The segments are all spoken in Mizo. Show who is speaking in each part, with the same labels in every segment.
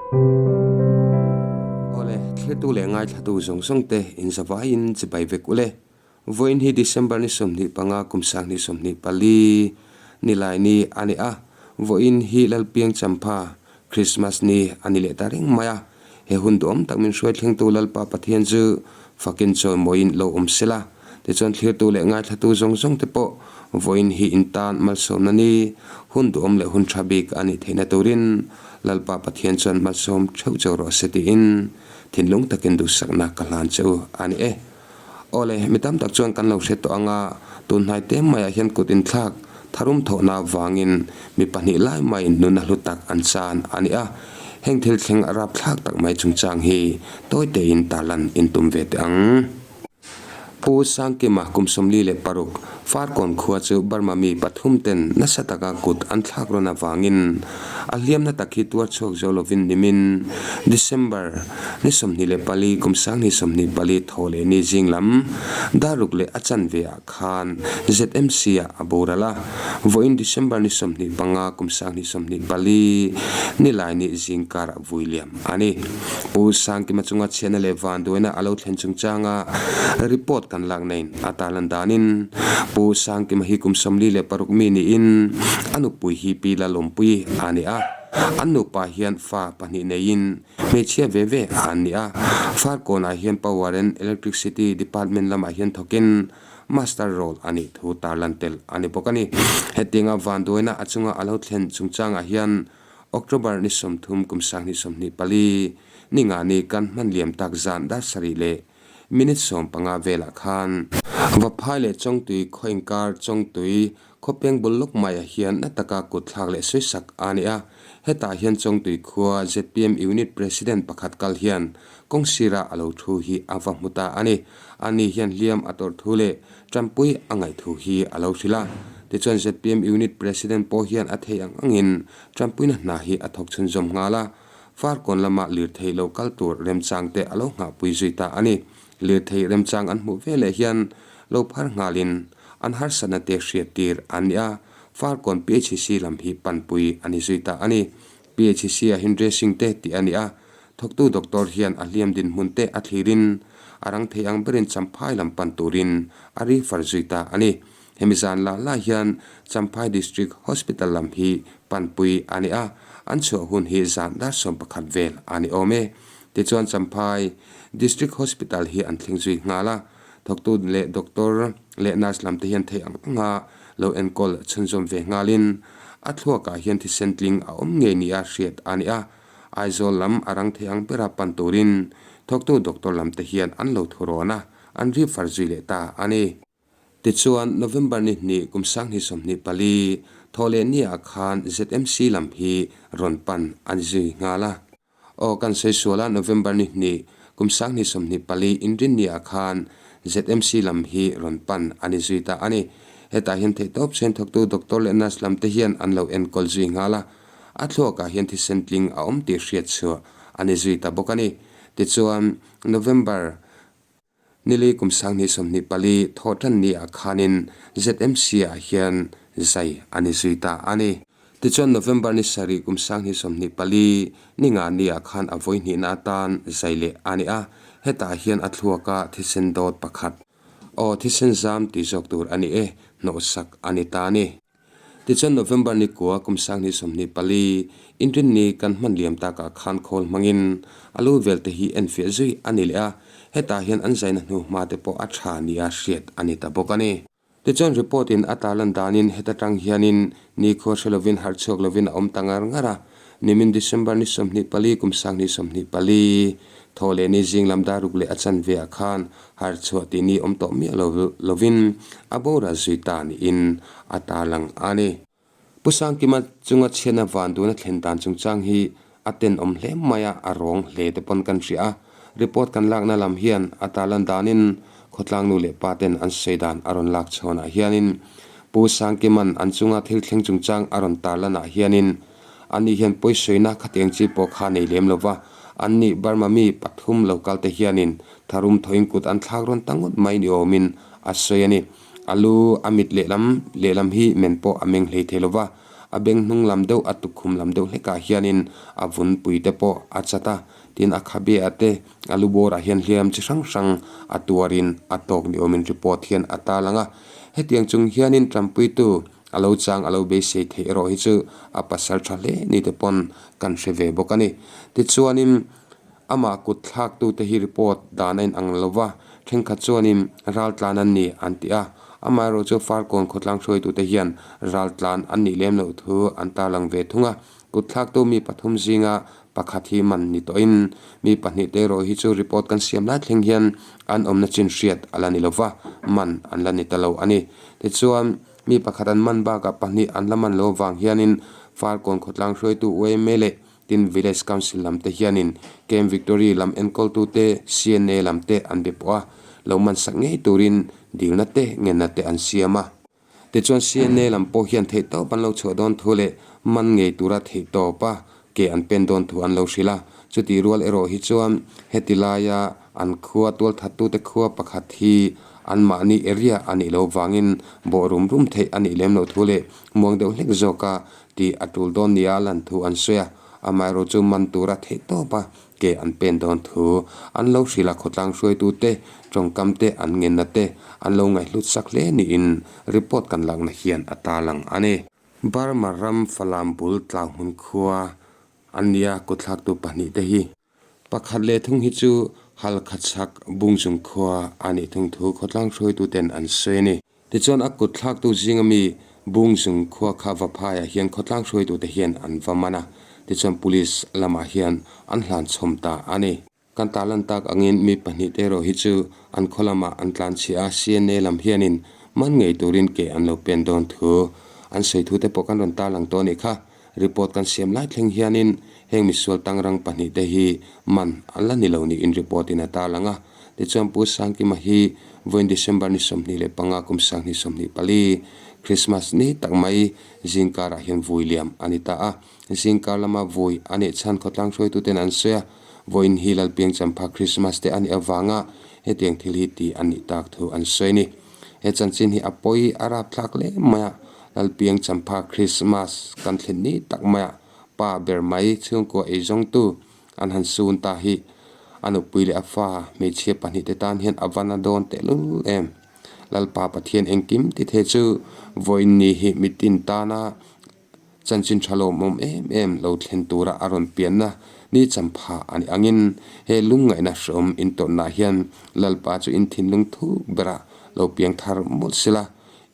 Speaker 1: Awle, thlirtu leh ngaithlatu zawng zawng te inzavaiin chibai vek ule. Vawiin hi December ni 25 kum 2024 nilai ni a ni a, vawiin hi Lalpiang Champha, Christmas ni a ni leh ta reng mai a. He hun duhawm tak min hruai thlengtu Lalpa Pathian chu fakin chawimawiin lo awm se la, tichuan thlirtu leh ngaithlatu zawng zawng te pawh vawiin hi in tan malsawmna ni, hun duhawm leh hun tha bik a nih theihna turin Lalpa Pathian chuan malsawm theuh cheu rawh se tiin thinlung takin duhsakna ka hlan che u a ni e. Awle, mi tam tak chuan kan lo hre tawh ang a, tun hnai te maiah hian kut inthlak tharum thawhna vangin mi pahnih lai maiin nuna hlu tak an chan a ni a. Heng thil thleng a rapthlak tak mai chungchang hi tawi tein tarlan intum ve teh ang. Pu Sangkima kum 46 Farkawn khua chu Burma mi pathum ten nasa taka kut an thlak rawn avangin a hliamna tak hi tuar chhuak zo lovin nimin December ni 24 kum 2024 thaw leh ni zing lam daruk leh a chanve ah khan ZMC ah a boral a, vawiin December ni 25 kum 2024 nilai ni zing karah vui liam a ni. Pu Sangkima chunga chhiatna leh vanduaina a lo thlen chungchanga report kan lak neiin a tarlan danin Pu Sangkima hi kum 46 mi niin a nupui hi Pi Lalawmpuii a ni a, an nupa hian fa pahnih neiin hmeichhia ve ve an ni a. Farkawnah hian Power and Electricity Department lamah hian thawkin Master role a nih thu tarlan tel a ni bawk a ni. Hetianga vanduaina a chunga a lo thlen chungchangah hian October ni 30 kum 2024 ni nga ni kan hman liam tak zan dar sarih leh minute 15 velah khan Vaphai leh Chawngtui khaw inkar Chawngtui khawpeng bul lawk maiah hian na taka kut thlak leh sawisak a ni a. Hetah hian Chawngtui khua zpm Unit President pakhat kal hian kawng sira a lo thu hi a va hmu ta a ni. Ani hian hliam a tawrh thu leh Tanpui a ngaih thu hi a lo hrilh a. Tichuan zpm Unit President pawh hian a theih ang angin tanpuina hna hi a thawk chhunzawm nghal a. Farkawn lama lirthei lo kal tur remchang te a lo nghahpui zui ta a ni. Lirthei remchang an hmuh veleh hian lo phar nghalin an harsatna te hriat tir an ni a. Farkawn PHC lam hi panpui a ni zui ta a ni. PHC ah hian dressing te tih a ni a. Thawktu doctor hian a hliam dinhmun te a thlirin a rang thei ang berin Champhai lam pan turin a refer zui ta a ni. Hemi zan lah lah hian Champhai District Hospital lam hi panpui a ni a, an chhuah hun hi zan dar 11 vel a ni awm e. Tichuan Champhai District Hospital hi an thleng zui nghal a, thawktu leh doctor leh nurse lam te hian thei ang anga lo enkawl chhunzawm ve nghalin a thluakah hian thisen tling a awm ngei nia hriat a ni a. Aizawl lam a rang thei ang bera pan turin thawktu doctor lam te hian an lo thu rawn a, an rip far zui leh ta a ni. Tichuan, November ni hnih kum 2024 thawh leh ni ah khan ZMC lam hi rawn pan an zui nghal a. Aw kan sawi sual a, November ni hnih kum 2024 inrin ni ah khan ZMC lam hi rawn pan a ni zui ta a ni. Hetah hian theihtawp chhen thawktu doctor leh nurse lam te hian an lo enkawl zui nghal a. A thluakah hian thisen tling a awm tih hriat chhuah a ni zui ta bawk a ni. Tichuan, November nili kum 2024 thawh tan ni ah khanin ZMC ah hian zai a ni zui ta a ni. Tichuan, November ni sarih kum 2024 ni nga ni ah khan a vawi hnihna atan zai leh a ni a, hetah hian a thluaka thisen dawt pakhat aw thisen zam tih zawk tur a ni e, hnawhsak a ni ta a ni. Tichuan November ni kua kum 2024 inrin ni kan hman liam takah khan khawl hmangin a lu vel te hi enfiah zui a ni leh a, hetah hian an zaina hnu hma te pawh a tha nia hriat a ni ta bawk a ni. Tichuan report in a tarlan danin heta tang hianin nikhua hre lovin harh chhuak lovin a awm ta ngar ngar a, nimin December ni 24 kum 2024 thaw leh ni zing lam daruk leh a chanve ah khan Har chhuah tih ni awm tawh miah lo lovin a boral zui ta niin a tarlang a ni. Pu Sangkima chunga chhiatna van duna thlen dan chungchang hi a tenawm hle mai a, a rawng hle te pawn kan hria a. Report kan lakna lam hian a tarlan danin khawtlang nu leh pa ten an sawi dan a rawn lak chhawnah hianin Pu Sangkima'n an chunga thil thleng chungchang a rawn tarlanah hianin Ani hian pawisawiina khatiang chi pawh kha nei lem lova, anni Burma mi pathum lo kal te hianin tharum thawin kut an thlak rawn ta ngawt mai ni awmin a sawi a ni. A lu a mit lehlam lehlam hi men pawh a meng hlei thei lova, A beng hnung lam deuh a tukkhum lam deuh hlekah hianin a vun pui te pawh a chat a, tin a khabe ah te a lu bawrah hian hliam chi hrang hrang a tuarin a tawk ni awmin report hian a tarlang a. Hetiang chung hianin Trumpuitu a lo chang a lo beisei theih erawh hi chu a pasal tha hle ni te pawn kan hre ve bawk a ni. Tichuanin amah kut thlaktute hi report dan a inang lo va, thenkhat chuanin raltlan an ni an ti a, amaherawh chu Farkawn khawtlang hruaitute hian raltlan an nih lem loh thu an tarlang ve thung a. Kut thlaktu mi pathum zinga pakhat hi man ni tawhin mi pahnihte erawh hi chu report kan siam lai thleng hian an awmna chin hriat a la ni lo va, man an la ni ta lo a ni. Tichuan, mi pakhat an man bakah pahnih an la man lo avang hianin Farkawn khawtlang hruaitu yma leh tin Village Council lam te hianin Camp Victory lam enkawltute CNA lam te an be pawh a, lo man sak ngei turin dilna te ngenna te an siam a. Tichuan CNA lam pawh hian theihtawp an lo chhuah dawn thu leh man ngei tura theihtawp a ke an pen dawn thu an lo hrilh a. Chutih rual erawh hi chuan heti laia an khua tualthattute khua pakhat hi anmahni area a nih loh vangin bawh rum rum theih a nih lem loh thu leh muang deuh hlek zawka tih a tul dawn nia lan thu an sawi a. Amaherawh chu man tura theihtawp a ke an pen dawn thu an lo hrilh a, khawtlang hruaitute tawngkam te an ngenna te an lo ngaihhlut sak hle niin report kan lakna hian a tarlang a ni. Burma ram Falam bul tlau hmun khua an nia kutthlaktu pahnihte hi. Pakhat leh thung hi chu Halkha chhak Bungzung khua a nih thung thu khawtlang hruaituten an sawi a ni. Tichuan a kut thlaktu zinga mi Bungzung khua kha Vaphaiah hian khawtlang hruaitute hian an va man a, tichuan Police lamah hian an hlan chhawm ta a ni. Kan tarlan tak angin mi pahnihte erawh hi chu an khaw lamah an tlan chhiah a, CNA lam hianin man ngei turin ke an lo pen dawn thu an sawi thute pawh kan rawn tarlang tawh a nih kha. Report kan siam lai thleng hianin heng misual tangrang pahnihte hi man an la ni lo niin report in a tarlang a. Tichuan Pu Sangkima hi vawiin December ni 25 kum 2024 Christmas ni tak mai zingkarah hian vui liam a ni ta a. Zingkar lama vui a nih chhan khawtlang hruaituten an sawi a, vawiin hi Lalpiang Champha Christmas te a nih avanga hetiang thil hi ti a nih tak thu an sawi a ni. He chanchin hi a pawi a rapthlak hle mai a, Lalpiang Champha Christmas kan thlen ni tak mai a, pa ber mai chhungkua eizawngtu an han sun ta hi a nupui leh a fa hmeichhia pahnihte tan hian a van a dawn tehlul em. Lalpa Pathian engkim ti thei chu vawiin ni hi mitin tana chanchin tha lawmawm em em lo thlen tura a rawn pianna ni champha a nih angin he lungngaihna hreawm intawrhnah hian Lalpa chu in thinlung thuk berah lo piang thar mawlh sela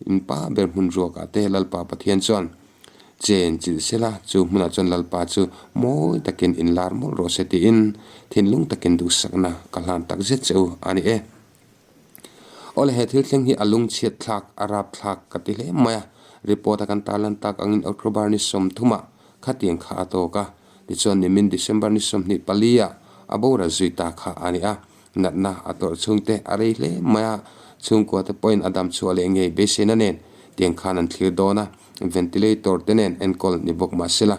Speaker 1: in pa ber hmun ruakah te Lalpa Pathian chuan Chen chilh sela, chu hmunah chuan Lalpa chu mawi takin inlar mawlh rawh se tiin thinlung takin duhsakna ka hlan tak zet che u a ni e. Awle he thil thleng hi a lungchhiat thlak, a rap thlak ka ti hle mai a, report a kan tarlan tak angin October ni 30 ah khatiang kha a tawk a, tichuan nimin December ni 24 ah a boral zui ta kha a ni a. Natna a tawrh chhungte a rei hle mai a, chhungkua te pawhin a dam chhuah leh ngei beiseina nen tiang khan an thlir dawn a, ventilator te nen enkawl ni bawk mah sela,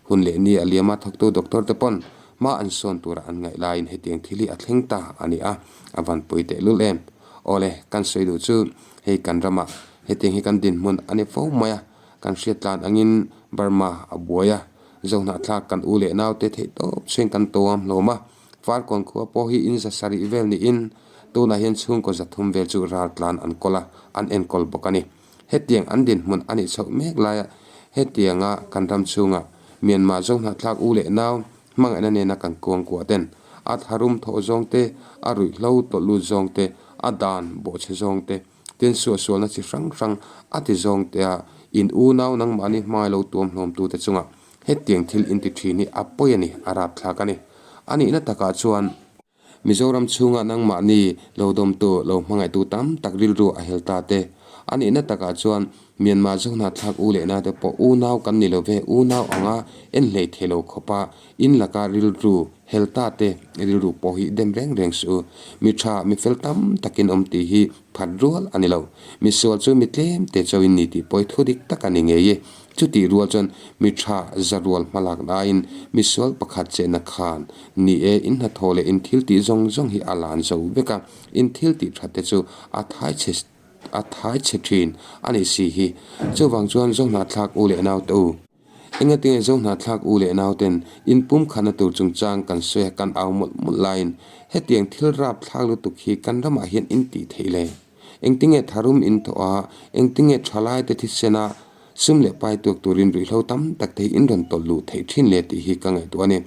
Speaker 1: hun leh ni a liam a thawktu doctor te pawn hma an sawn tura an ngaih laiin hetiang thil hi a thleng ta a ni a, a van pui tehlul em. Awle, kan sawi duh chu hei kan ramah hetiang hi kan dinhmun a ni fo mai a, kan hriat tlan angin Burma a buai a, Zohnahthlak kan u leh naute theih tawp chheng kan tawm hlawm a, Farkawn khua pawh hi in za sarih vel niin tunah hian chhungkaw za thum vel chu raltlan an kawl a, an enkawl bawk a ni. Hetiang an dinhmun a nih chhoh mek laia hetianga kan ram chhunga Myanmar Zohnahthlak u leh nau hmangaihna nena kan kuangkuah ten a tharum thawh zawng te, a ruihhlo tawlh lut zawng te, a dan bawhchhe zawng te, tin suahsualna chi hrang hrang a ti zawng tea in unau nangmahni hmangaih lo tuam hlawmtute chungah Hetiang thil inti thin hi a pawi a ni, a rapthlak a ni. A nihna takah chuan Mizoram chhunga nangmahni lo dawmtu, lo hmangaihtu tam tak rilru a hel ta te. A nihna takah chuan Myanmar Zohnahthlak u leh nate pawh unau kan ni lo ve, unau anga en hlei thei lo khawpa in laka rilru hel ta te rilru pawh hi dem reng reng suh u. Mi tha, mi fel tam takin awm tih hi phat rual a ni lo. Misual chu mi tlem te chauhin ni tih pawh hi thu dik tak a ni ngei e. Chutih rual chuan mi tha za rual hmalak laiin misual pakhat chehna khan ni e, in hnathawh leh in thil tih zawng zawng hi a lan zo vek a, in thil tih that te chu a thai chhe a thai chhe thin a nih si hi. Chuvang chuan Zohnahthlak u leh naute u. Engatinge Zohnahthlak u leh nauten inpumkhatna tur chungchang kan sawi a kan au mawlh mawlh laiin hetiang thil rapthlak lutuk hi kan ramah hian in tih theih le? Engtinge tharum in thawh a, engtinge thalaite thisena Sum leh pai tuak turin ruihhlo tam tak te hi in rawn tawlh luh theih thin le tih hi ka ngaihtuah a ni.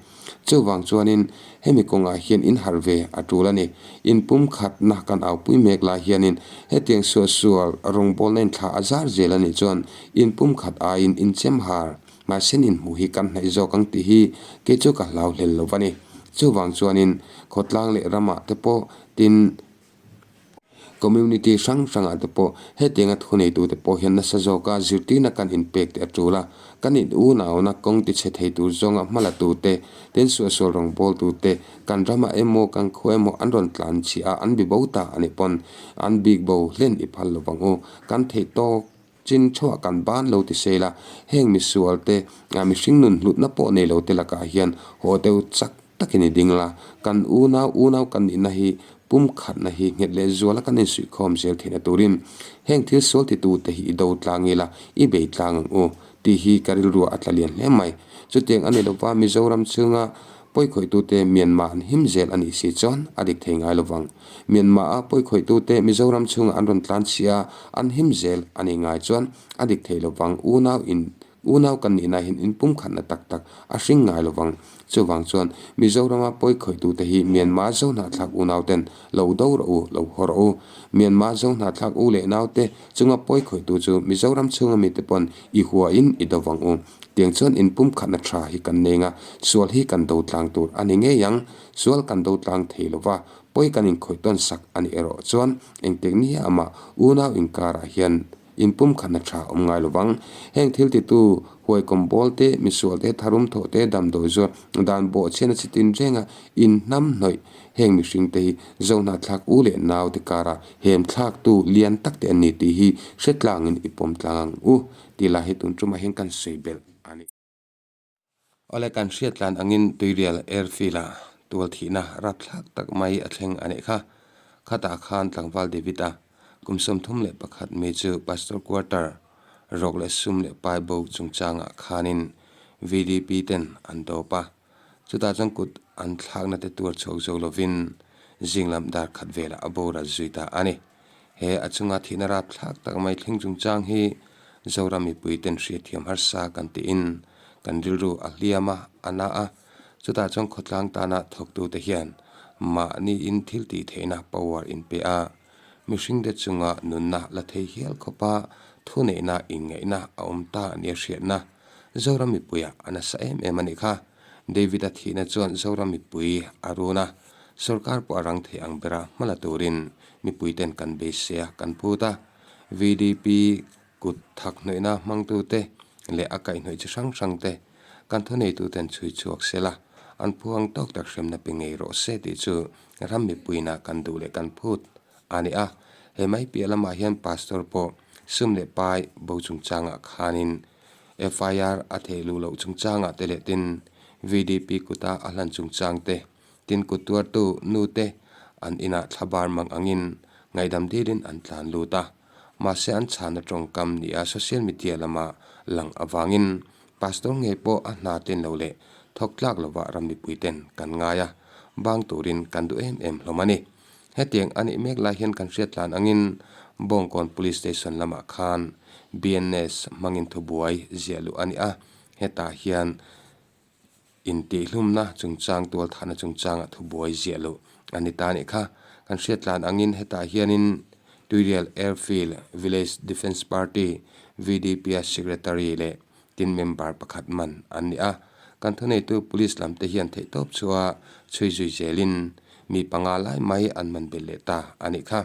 Speaker 1: Chuvang chuanin hemi kawngah hian in harh ve a tul a ni. In pumkhatna kan aupui mek lai hianin hetiang suahsual rawngbawlna in thla a zar zel a nih chuan in pumkhat aiin in chem har mahse in hmuh hi kan hnaih zawk ang tih hi kei chu ka hlau hlel lo va ni. Chuvang chuanin khawtlang leh ramah te pawh tin Community hrang hrangah te pawh hetianga thuneitute pawh hian nasa zawka zirtirna kan inpek te a tul a, kan in unauna kawng tichhe thei tur zawnga hmalatute, tin suahsual rawngbawltute kan ramah emaw kan khua emaw an rawn tlan chhiah a, an bi bo ta a nih pawn an bik bo hlen i phal lo vang u. Kan theih tawk chin thuah kan ban lo ti sel a, heng misualte mihring nun hlutna pawh nei lo te lakah hian haw deuh chak takin i ding la, kan unau unau kan nihna hi pumkhatna hi nghet leh zuala kan insuihkhawm zel theihna turin heng thil sual titute hi i do tlang ila, i bei tlang ang u tih hi ka rilruah a tla lian hle mai. Chutiang a ni lova Mizoram chhunga pawikhawitute Myanmar an him zel a nih si chuan a dik thei ngai lovang. Myanmar-a pawikhawitute Mizoram chhunga an rawn tlan chhia an him zel a nih ngai chuan a dik thei lovang unau in Unau kan nihna hian inpumkhatna tak tak a hring ngai lo vang. Chuvang chuan Mizorama pawikhawitute hi Myanmar Zohnahthlak unauten lo do rawh u, lo haw rawh u. Myanmar Zohnahthlak u leh naute chunga pawikhawihtu chu Mizoram chhunga mite pawn i huain i do vang u. Tiang chuan inpumkhatna tha hi kan neng a, sual hi kan do tlang tur a ni ngei ang. Sual kan do tlang thei lo va, pawi kan inkhawih tawn sak a nih erawh chuan engtik nia amah unau inkarah hian Inpumkhatna tha awm ngai lo vang. Heng thil titu huaikawm bawl te, misual te, tharum thawh te, damdawi zuar, dan bawhchhiatna chi tin renga inhnam hnawih heng mihring te hi Zohnahthlak u leh nau te kara hem thlaktu lian tak te an ni tih hi hre tlangin i pawm tlang ang u tih lah hi tun tumah hian kan sawi belh a ni. Awle kan hriat tlan angin Tuirial Airfield-ah tual thihna rapthlak tak mai a thleng a nih kha. Khatah khan tlangval David-a kum 31 mi chu Pastor Quarter rawk leh sum leh pai bo chungchangah khanin VDP ten an dawp a. Chutah chuan kut an thlakna te tuar chhuak zo lovin zinglam dar khat velah a boral zui ta a ni. He a chunga thihna rapthlak tak mai thleng chungchang hi Zoram mipui ten hriatthiam harsa kan tiin kan rilru a hliam a, a na a. Chutah chuan khawtlang tana thawktute hian mahniin thil tih theihna power in pe a, mihringte chunga nunna la thei hial khawpa thuneihna inngaihna a awm ta nia hriatna Zoram mipuiah a nasa em em a nih kha. David-a thihna chuan Zoram mipui a run a, sorkar pawh a rang thei ang bera hma la turin mipuiten kan beisei a, kan phut a. VDP kut thak hnawihna hmangtute leh a kaihhnawih chi hrang hrangte kan thuneituten chhui chhuak se la, an phuang tawk tak hremna pe ngei rawh se tih chu ram mipuina kan duh leh kan phut a ni a. He mai piah lamah hian Pastor pawh sum leh pai bo chungchangah khanin FIR a theh luh loh chungchangah te leh tin VDP kuta a hlan chungchang te, tin kut tuartu nu te an inah thlabar mang angin ngaihdam dilin an tlan lut a. Mahse an chhana tawngkam nia social media lama lang avangin Pastor ngei pawh a hna tlin lo leh thawk tlak lovah ram mipui ten kan ngai a, bang turin kan duh em em hlawm a ni. Hetiang a nih mek lai hian kan hriat tlan angin Bawngkawn Police Station lamah khan BNS hmangin thubuai ziah luh a ni a, hetah hian intihlumna chungchang tualthahna chungchangah thubuai ziah luh a ni ta a nih kha. Kan hriat tlan angin hetah hianin Tuirial Airfield Village Defence Party, VDP-a Secretary leh Tin member pakhat man an ni a, kan thuneitu police lam te hian theihtawp chua chhui zui zelin mi panga lai mai an man belh leh ta a nih kha.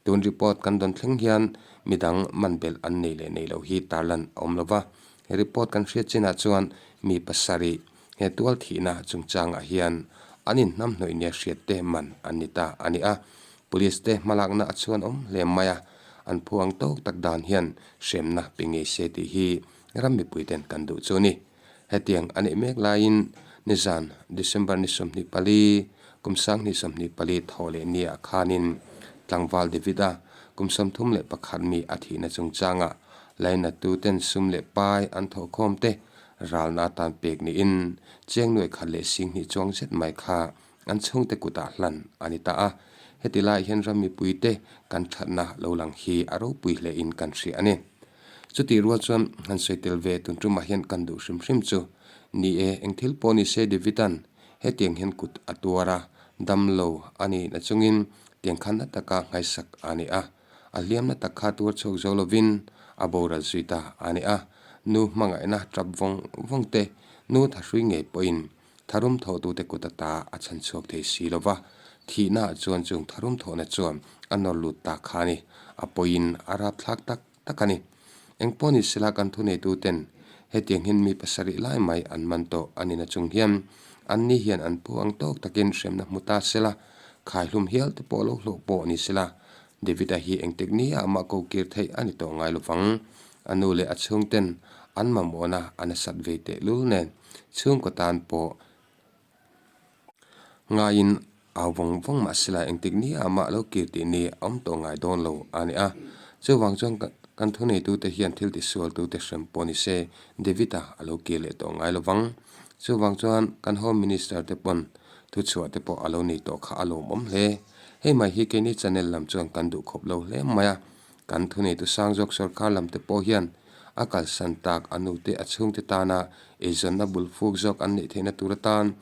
Speaker 1: Tun report kan dawn thleng hian midang man belh an nei leh nei loh hi tarlan a awm lo va, he report kan hriat chinah chuan mi pasarih he tual thihna chungchangah hian an inhnamhnawih nia hriat te man an ni ta a ni a. Police te hmalakna a chhuan awm hle mai a, an phu ang tawk tak dan hian hremna pe ngei se tih hi ram mipui ten kan duh chu a ni. Hetiang a neih mek laiin nizan December ni 24, kum 2024 thawh leh nia khanin tlangval David-a kum 31 mi a thihna chungchangah lainattu ten sum leh pai an thawhkhawm te. ralna atan pek niin cheng nuai khat leh singhnih chuang zet mai kha an chhungte kutah hlan a ni ta a. Heti lai hian ram mipuite kan thatna lo lang hi a ropui hlein kan hria a ni. Chutih rual chuan han sawi tel ve tun tumah hian kan duh hrim hrim chu ni e, eng thil pawh ni se David-a'n hetiang hian kut a tuar a, dam lo a ni na chungin tiang khan na taka nghaisak a ni a. A hliamna tak kha tuar chhuak zo lovin a boral zui ta a ni a. Nu hmangaihna tap vawng vawng te, nu thahrui ngei pawhin Tharum thawhtute kut ata a chhan chhuak thei si lo va, thihnaah chuan chung tharum thawhna chuan a nawr lut ta kha a ni. A pawiin a rapthlak tak tak a ni. Engpawh ni sela kan thuneituten hetiang hian mi pasarih lai mai an man tawh a ni na chung hian anni hian an pu ang tawk takin hremna hmu ta sela, khaihlum hial te pawh lo hlawh pawh ni sela, David-a hi engtik nia amah ko kir theih a ni tawh ngai lovang. A nu leh a chhungten an mamawhna a nasat ve tehlul nen chhungkaw tan pawh ngaiin au vawng vawng mah sela engtik nia amah lo kir tih ni a awm tawh ngai dawn lo a ni a. Chuvang chuan kan thuneitute hian thil tisualtute hrem pawh ni se David-a a lo kir leh tawh ngai lovang. Chuvang chuan kan Home Minister te pawn thuchhuah te pawh a lo nei tawh kha a lawmawm hle. Hei mai hi keini channel lam chuan kan duh khawp lo hle mai a, kan thuneitu sang zawk sorkar lam te pawh hian a kalsan tak a nute a chhungte tana eizawnna bul fuk zawk an neih theihna tur atan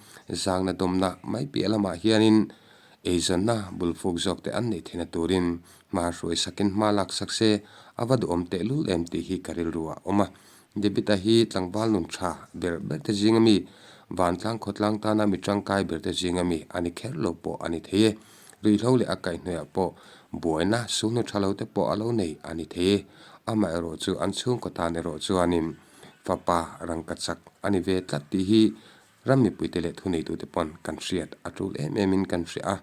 Speaker 1: zangna dawmna mai piah lamah hianin eizawnna bul fuk zawk te an neih theihna turin hma hruai sakin hma lak sak se a va duhawm tehlul em tih hi ka rilru ah a awm a. David-a hi tlangval nun tha ber ber te zinga mi, vantlang khawtlang tana mi tangkai ber te zinga mi a ni kher lo pawh a ni thei e. Ruihhlo leh a kaihhnawihah pawh buaina sulhnu tha lo te pawh a lo nei a ni thei e. Amaherawh chu an chhungkaw tan erawh chuanin fapa rangka chak a ni ve tlat tih hi Ram mipuite leh thuneitute pawn kan hriat a tul em em in kan hria a,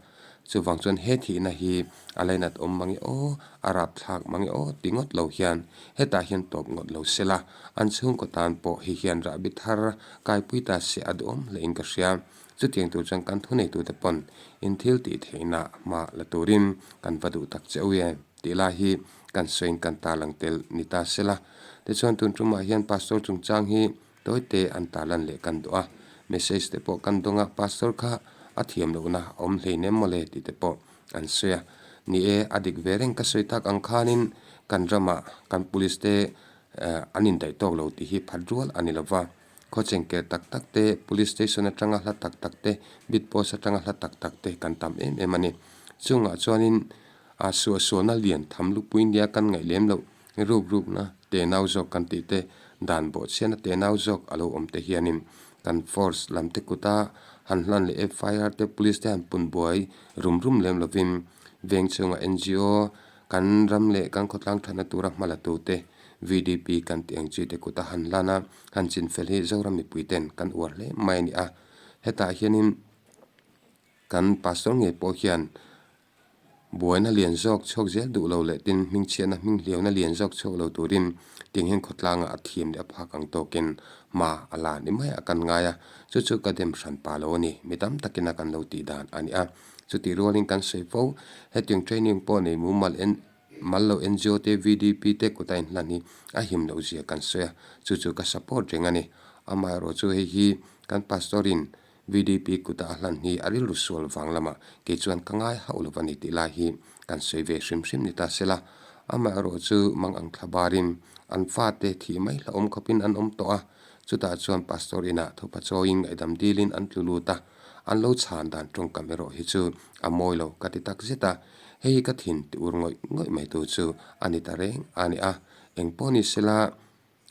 Speaker 1: chuvang chuan he thihna hi a lainat awm mange aw, a rapthlak mange aw ti ngawt lo hian hetah hian tawp ngawt lo sela, an chhungkaw tan pawh hi hian rahbi thar kaipui ta se a duhawm hle in ka hria. Chutiang tur chuan kan thuneitute pawn in thil tih theihna hma la turin kan va duh tak che u e tih lai hi kan sawiin kan tarlang tel ni ta sela. Tichuan tun tumah hian Pastor chungchang hi Tawite an tarlan leh kan duh a, message te pawh kan dawng a, pastor kha a thiam lohna a awm hlei nem mawle tih te pawh an sawi a. Ni e, a dik ve reng ka sawi tak ang khanin kan ramah kan police te an indaih tawk lo tih hi phat rual a ni lova, khawchengker tak tak te, police station atanga hla tak tak te, beat post atanga hla tak tak te kan tam em em a ni. Chungah chuanin a suahsualna lian tham lupui nia kan ngaih lem loh Ruk rukna tenau zawk kan tih te, dan bawhchhiatna tenau zawk a lo awm te hianin kan force lam te kuta han hlan leh FIR te police te han pun buai rum rum lem lovin veng chhunga ngo kan ram leh kan khawtlang thatna tura hma la tu te VDP kan tih ang chi te kuta han hlan a, han chinfel hi Zoram mipui ten kan uar hle mai a ni a. Hetah hianin kan pastor ngei pawh hian Buaina lian zawk chhuak zel duh lo leh tin hmingchhiatna hming hliauna lian zawk chhuak lo turin tiang hian khawtlangah a thiam leh a phak ang tawkin hma a la ni mai a kan ngai a, chu chu ka dem hran pa lo a ni, mi tam takin a kan lo tih dan a ni a. Chutih rualin kan sawi fo, hetiang training pawh nei mumal en mal lo ngo te VDP te kut a inhlan hi a him loh zia kan sawi a, chu chu ka support reng a ni. Amaherawhchu chu hei hi kan pastor in VDP kuta a hlan hi a rilru sual vang lamah kei chuan ka ngai hauh lo va ni tih lai hi kan sawi ve hrim hrim ni ta sela. Amaherawh chu mang ang thla barin an fate thih mai hlauhawm khawpin an awm tawh a, chutah chuan pastor inah thupa chawiin ngaihdam dilin an tlu lut a, an lo chhan dan tawngkam erawh hi chu a mawi lo ka ti tak zet a, hei hi ka thin ti ur ngawih ngawih mai tu chu a ni ta reng a ni a, engpawh ni sela.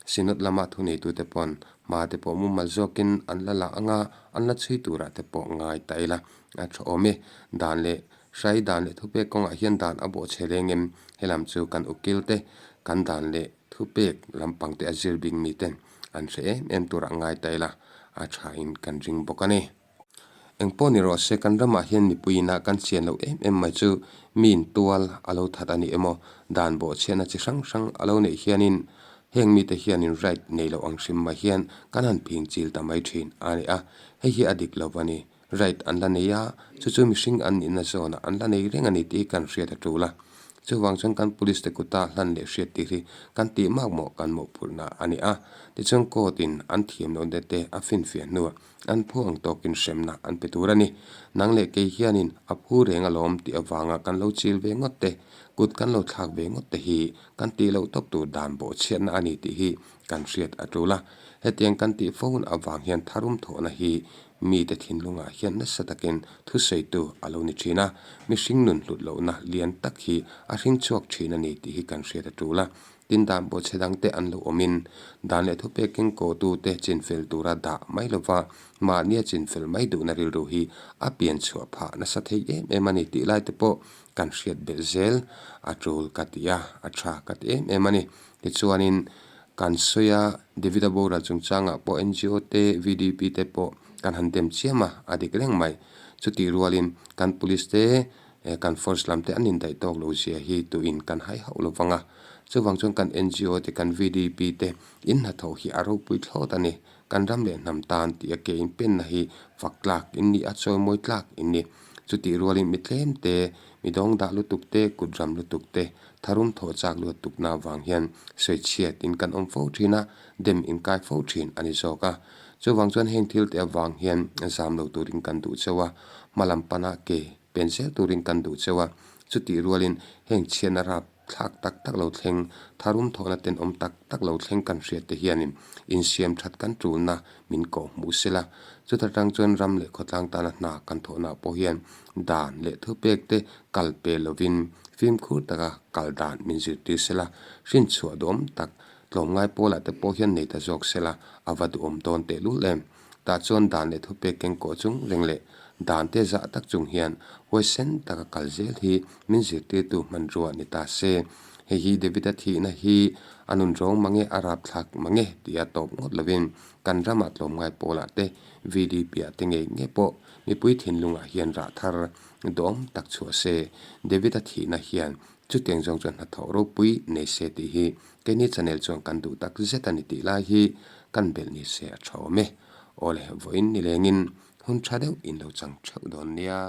Speaker 1: Synod lama thuneitute pawn hma te pawh mumal zawkin an la la anga an la chhui turah te pawh ngai ta ila a tha awm e. Dan leh hrai dan leh thupek kawngah hian dan a bawh chhe reng em? Helam chu kan ukil te, kan dan leh thupek lampang te a zir bik miten an hre em em turah ngai ta ila a thain kan ring bawk a ni. Eng pawh ni rawh se, kan ramah hian mipuiin a kan chian loh em em mai chu miin tual a lo that a ni emaw, dan bawhchhiatna chi hrang hrang a lo neih hianin heng mite hianin right nei loh ang hrim mai hian kan han phing chil ta mai thin a ni a, hei hi a dik lo a ni. Right an la nei a, chu chu mihring an nihna zawnah an la nei reng a ni tih hi kan hriat a tul a. Chuvang chuan kan police te kuta hlan leh hriat tir hi kan tih makmawh kan mawhphurhna a ni a. Tichuan court in an thiam lohna te a finfiah hnuah an phu ang tawkin hremna an pe tur a ni. Nang leh kei hianin a phu reng alawm tih avanga kan lo chil ve ngawt te, kut kan lo thlak ve ngawt te hi kan tih loh tawp tur dan bawhchhiatna a ni tih hi kan hriat a tul a. Hetiang kan tih fo hun avang hian tharum thawhna hi mite thinlungah hian nasa takin thusawitu a lo ni thin a, mihring nun hlut lohna lian tak hi a hring chhuak thin a ni tih hi kan hriat a tul a. Tin dan pawh chhe dangte an lo awmin dan leh thupek kengkawhtute chinfel tura dah mai lova mahnia chinfel mai duhna rilru hi a pian chhuah phah nasa thei em em a ni tih lai te pawh kan hriat belh zel a tul ka ti a, a tha ka ti em em a ni. Tichuanin kan sawi a, David-a boral chungchangah pawh NGO te, VDP te pawh kan han dem chiam a, a dik reng mai. Chutih rualin kan police te, Kan force lam te an indaih tawk lo zia hi tuin kan hai hauh lo vang a. Chuvang chuan kan NGO te, kan VDP te in hnathawh hi a ropui thlawt a ni. Kan ram leh hnam tan tih a ke in penna hi fak tlak in ni a, chawimawi tlak in ni. Chutih rualin mi tlem te, mi dawng dah lutuk te, kut ram lutuk te, tharum thawh chak luat tukna avang hian sawichhiat in kan awm fo thin a, dem in kai fo thin a ni zawk a. Chuvang chuan heng thil te avang hian zam lo turin kan duh cheu a, hma lam pana ke pen zel turin kan duh cheu a, chutih rualin heng chhiatna rap thlak tak tak lo thleng, tharum thawhna tenawm tak tak lo thleng kan hriat te hianin insiam that kan tulna min kawh hmuh sela. Chuta tang chuan ram leh khawtlang tana hna kan thawhnaah pawh hian dan leh thupek te kal pe lovin fimkhur taka kal dan min zirtir sela, hrinchhuah duhawm tak tlawmngai pawlah te pawh hian nei ta zawk sela a va duhawm dawn tehlul em. Tah chuan dan leh thupek kengkawh chung reng leh dan te zah tak chung hian huaisen taka kal zel hi min zirtirtu hmanrua ni ta se. Hei hi David-a thihna hi a nun rawng mange a rapthlak mange tia tawp ngawt lovin kan ramah tlawmngai pawlah te VDP-ah te ngei ngei pawh mipui thinlungah hian rah thar duhawm tak chhuah se. David-a thihna hian chutiang zawng chuan hnathawh ropui nei se tih hi Keini channel chuan kan duh tak zet a ni tih lai hi kan belh ni se a tha awm e. Awle, vawiin nilengin hun tha deuh in lo chang theuh dawn nia.